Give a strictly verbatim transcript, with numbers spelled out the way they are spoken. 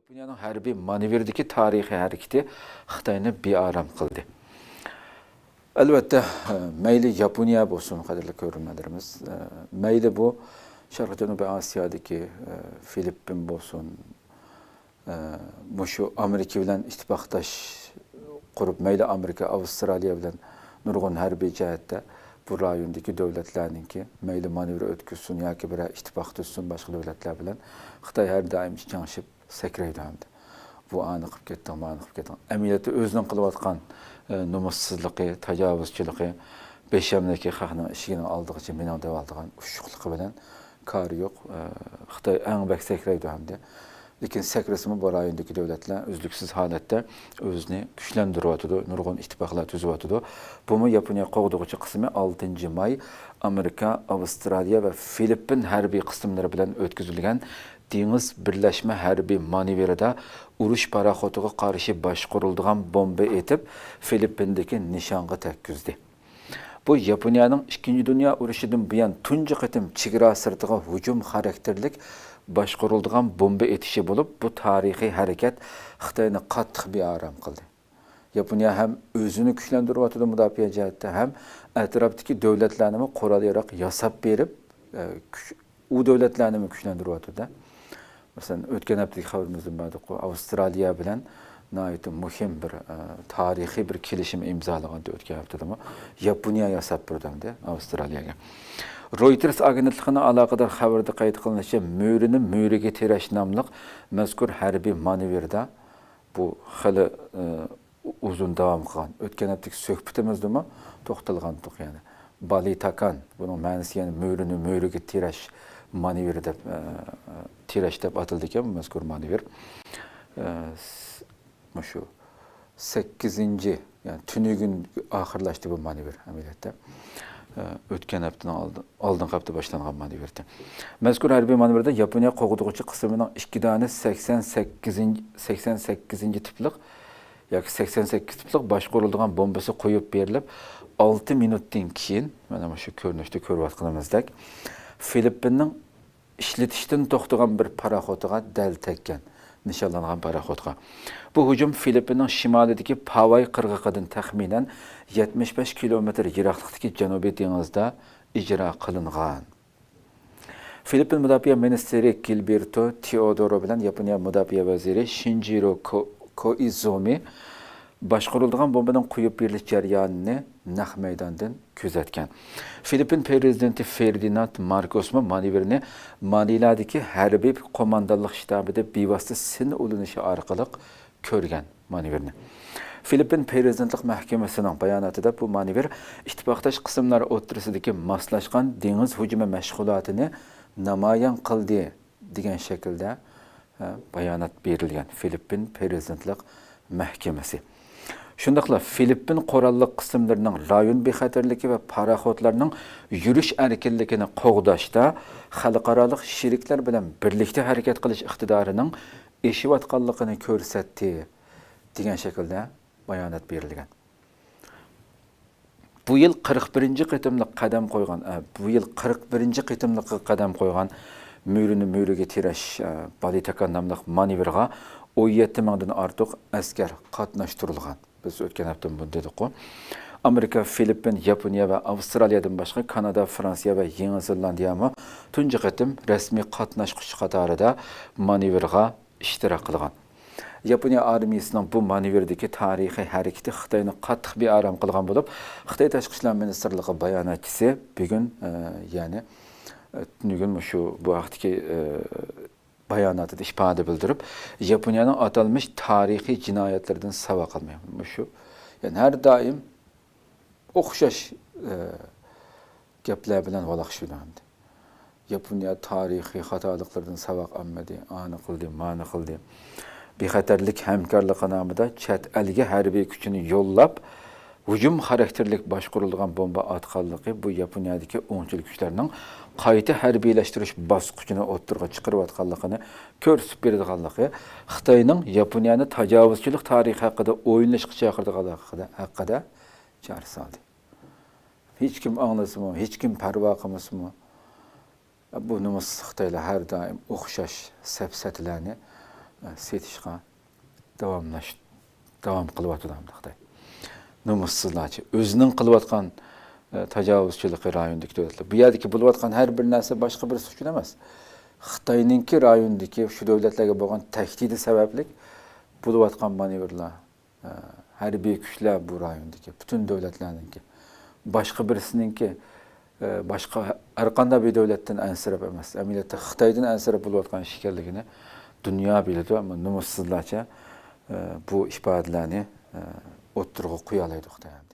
ياپونىيەنىڭ ھەربىي مانېۋىردىكى تارىخىي ھەرىكىتى خىتاينى بىئارام قىلدى. ئەلۋەتتە، مەيلى ياپونىيە بولسۇن، قەدىرلىك كۆرۈرمەنلىرىمىز، مەيلى بۇ شەرقىي جەنۇبىي ئاسىيادىكى فىلىپپىن بولسۇن، مۇشۇ ئامېرىكا بىلەن ئىتتىپاقداش قۇرۇپ، مەيلى ئامېرىكا، ئاۋسترالىيە بىلەن نۇرغۇن ھەربىي جەھەتتە بۇ رايوندىكى دۆلەتلەرنىڭكى مەيلى مانېۋىر ئۆتكۈزسۇن ياكى بىرەر ئىتتىپاق تۈزسۇن باشقا دۆلەتلەر بىلەن، خىتاي ھەر دائىم چىڭشىپ سەكرەيدۇ ئەمدى. بۇ ئانى قىلىپ كەتتىڭ، مانى قىلىپ كەتتىڭ. ئەمەلىيەتتە ئۆزىنىڭ قىلىۋاتقان، ئە، نومۇسسىزلىقى، تاجاۋۇزچىلىقى، بەشەملىكى خەقنىڭ ئىشىكىنىڭ ئالدىغىچە مېنىڭ دەۋالىدىغان ئۇششۇقلۇقى بىلەن كارى يوق. ئە، خىتاي ئەڭ بەك سەكرەيدۇ ئەمدى. لېكىن سەكرىسىمۇ بۇ رايوندىكى دۆلەتلەر ئۈزلۈكسىز ھالەتتە ئۆزىنى كۈچلەندۈرۈۋاتىدۇ، نۇرغۇن ئىتتىپاقلار تۈزۈۋاتىدۇ. بۇمۇ ياپونىيە قوغدىغۇچى قىسمى ئالتىنچى ماي ئامېرىكا، ئاۋسترالىيە ۋە فىلىپپىن ھەربىي قىسىملىرى بىلەن ئۆتكۈزۈلگەن دېڭىز بىرلەشمە ھەربىي مانېۋىرىدا ئۇرۇش پاراخوتىغا قارشى باشقۇرۇلىدىغان بومبا ئېتىپ، فىلىپپىندىكى نىشانغا تەگكۈزدى. بۇ ياپونىيەنىڭ ئىككىنچى دۇنيا ئۇرۇشىدىن بۇيان تۇنجى قېتىم چېگرا سىرتىغا ھۇجۇم خاراكتېرلىك باشقۇرۇلىدىغان بومبا ئېتىشى بولۇپ، بۇ تارىخىي ھەرىكەت خىتاينى قاتتىق بىئارام قىلدى. ياپونىيە ھەم ئۆزىنى كۈچلەندۈرۈۋاتىدۇ مۇداپىئە جەھەتتە، ھەم ئەتراپتىكى دۆلەتلەرنىمۇ قورال-ياراغ ياساپ بېرىپ، ئە، كۈچ-، ئۇ دۆلەتلەرنىمۇ كۈچلەندۈرۈۋاتىدۇ. مەسىلەن، ئۆتكەن ھەپتىدىكى خەۋىرىمىزدىن باردۇققۇ، ئاۋسترالىيە بىلەن ناھايىتى مۇھىم بىر، ئە، تارىخىي بىر كېلىشىم ئىمزالىغانىدى ئۆتكەن ھەپتىدىمۇ. ياپونىيە ياساپ بېرىدۇ ئەمدى ئاۋسترالىيەگە. رويتېرس ئاگېنتلىقىنىڭ ئالاقىدار خەۋىرىدە قەيت قىلىنىشىچە، مۈرىنى مۈرىگە تىرەش ناملىق مەزكۇر ھەربىي مانېۋىردا بۇ خېلى، ئە، ئۇزۇن داۋام قىلغان. ئۆتكەن ھەپتىكى سۆھبىتىمىزدىمۇ توختالغانتۇق، يەنى بالىتاكان، بۇنىڭ مەنىسى يەنى مۈرىنى مۈرىگە تىرەش مانېۋىرى دەپ، ئە، تىرەش دەپ ئاتىلىدىكەن بۇ مەزكۇر مانېۋىر. ئە، س-، مۇشۇ سەككىزىنچى، يەنى تۈنۈگۈن ئاخىرلاشتى بۇ مانېۋىر ئەمەلىيەتتە. ئە، ئۆتكەن ھەپتىنىڭ ئالدى-، ئالدىنقى ھەپتە باشلانغان مانېۋىر ئىدى. مەزكۇر ھەربىي مانېۋىردا ياپونىيە قوغدىغۇچى قىسمىنىڭ ئىككى دانە سەكسەن سەككىزىنچى، سەكسەن سەككىزىنچى تىپلىق ياكى سەكسەن سەككىز تىپلىق باشقۇرۇلىدىغان بومبىسى قويۇپ بېرىلىپ، ئالتە مىنۇتتىن كېيىن، مانا مۇشۇ كۆرۈنۈشتە كۆرۈۋاتقىنىمىزدەك، فىلىپپىننىڭ ئىشلىتىشتىن توختىغان بىر پاراخوتىغا دەل تەگكەن، نىشانلانغان پاراخوتقا. بۇ ھۇجۇم فىلىپپىننىڭ شىمالىدىكى پاۋاي قىرغىقىدىن تەخمىنەن يەتمىش بەش كىلومېتىر يىراقلىقتىكى جەنۇبىي دېڭىزدا ئىجرا قىلىنغان. فىلىپپىن مۇداپىئە مىنىستىرى گىلبېرتو تېئودورو بىلەن ياپونىيە مۇداپىئە ۋەزىرى شىنجىرو كو-، كوئىزۇمى باشقۇرۇلىدىغان بومبىنىڭ قويۇپ بېرىلىش جەريانىنى نەق مەيداندىن كۆزەتكەن. فىلىپپىن پىرېزىدېنتى فېردىناند ماركوسمۇ مانېۋىرنى مانىلادىكى ھەربىي قوماندانلىق شتابىدا بىۋاسىتە سىن ئۇلىنىشى ئارقىلىق كۆرگەن مانېۋىرنى. فىلىپپىن پىرېزىدېنتلىق مەھكىمىسىنىڭ باياناتىدا بۇ مانېۋىر ئىتتىپاقداش قىسىملار ئوتتۇرىسىدىكى ماسلاشقان دېڭىز ھۇجۇمى مەشغۇلاتىنى نامايان قىلدى، دېگەن شەكىلدە، ئە، بايانات بېرىلگەن فىلىپپىن پىرېزىدېنتلىق مەھكىمىسى. شۇنداقلا فىلىپپىن قوراللىق قىسىملىرىنىڭ رايون بىخەتەرلىكى ۋە پاراخوتلارنىڭ يۈرۈش ئەركىنلىكىنى قوغداشتا خەلقئارالىق شېرىكلەر بىلەن بىرلىكتە ھەرىكەت قىلىش ئىقتىدارىنىڭ ئېشىۋاتقانلىقىنى كۆرسەتتى، دېگەن شەكىلدە بايانات بېرىلگەن. بۇ يىل قىرىق بىرىنچى قېتىملىق قەدەم قويغان، ئە، بۇ يىل قىرىق بىرىنچى قېتىملىققا قەدەم قويغان مۈرىنى مۈرىگە تىرەش، ئە، بالىتاكان ناملىق مانېۋىرغا ئون يەتتە مىڭدىن ئارتۇق ئەسكەر قاتناشتۇرۇلغان. بىز ئۆتكەن ھەپتە بۇنى دېدۇققۇ. ئامېرىكا، فىلىپپىن، ياپونىيە ۋە ئاۋسترالىيەدىن باشقا كانادا، فرانسىيە ۋە يېڭى زېلاندىيەمۇ تۇنجى قېتىم رەسمىي قاتناشقۇچى قاتارىدا مانېۋىرغا ئىشتىراك قىلغان. ياپونىيە ئارمىيىسىنىڭ بۇ مانېۋىردىكى تارىخىي ھەرىكىتى خىتاينى قاتتىق بىئارام قىلغان بولۇپ، خىتاي تاشقى ئىشلار مىنىستىرلىقى باياناتچىسى بۈگۈن، ئە، يەنى، ئە، تۈنۈگۈن مۇشۇ بۇ ھەقتىكى، ئە، باياناتىدا ئىپادە بىلدۈرۈپ، ياپونىيەنىڭ ئاتالمىش تارىخىي جىنايەتلىرىدىن ساۋاق ئالماي، مۇشۇ، يەنى ھەر دائىم ئوخشاش، ئە، گەپلەر بىلەن ۋالاقلىشىدۇ ئەمدى. ياپونىيە تارىخىي خاتالىقلىرىدىن ساۋاق ئالمىدى، ئانى قىلدى، مانى قىلدى. بىخەتەرلىك ھەمكارلىقى نامىدا چەت ئەلگە ھەربىي كۈچىنى يوللاپ، ھۇجۇم خاراكتېرلىك باشقۇرۇلىدىغان بومبا ئاتقانلىقى بۇ ياپونىيەدىكى ئوڭچىل كۈچلەرنىڭ قايتا ھەربىيلەشتۈرۈش باسقۇچىنى ئوتتۇرىغا چىقىرىۋاتقانلىقىنى كۆرسىتىپ بېرىدىغانلىقى، خىتاينىڭ ياپونىيەنى تاجاۋۇزچىلىق تارىخى ھەققىدە ئويلىنىشقا چاقىرىدىغانلىقى ھەققىدە، ھەققىدە چاقىرىق سالدى. ھېچكىم ئاڭلىسىمۇ، ھېچكىم پەرۋا قىلمىسىمۇ، بۇ نومۇسسىز خىتايلار ھەر دائىم ئوخشاش سەپسەتىلەرنى سېتىشقا داۋاملاش داۋام قىلىۋاتىدۇ ھەمدە خىتاي. نومۇسسىزلارچە ئۆزىنىڭ قىلىۋاتقان، ئە، تاجاۋۇزچىلىقى رايوندىكى دۆلەتلەر. بۇ يەردىكى بولۇۋاتقان ھەر بىر نەرسە باشقا بىرسى ئۈچۈن ئەمەس. خىتاينىڭكى رايوندىكى شۇ دۆلەتلەرگە بولغان تەھدىتى سەۋەبلىك بولۇۋاتقان مانېۋىرلار، ئە، ھەربىي كۈچلەر بۇ رايوندىكى، پۈتۈن دۆلەتلەرنىڭكى، باشقا بىرسىنىڭكى، ئە، باشقا ھەر قانداق بىر دۆلەتتىن ئەنسىرەپ ئەمەس، ئەمەلىيەتتە خىتايدىن ئەنسىرەپ بولۇۋاتقان ئىش ئىكەنلىكىنى دۇنيا بىلىدۇ، ئەمما نومۇسسىزلارچە، ئە، بۇ ئىپادىلەرنى، ئە، ئوتتۇرىغا قويالايدۇ خىتاي.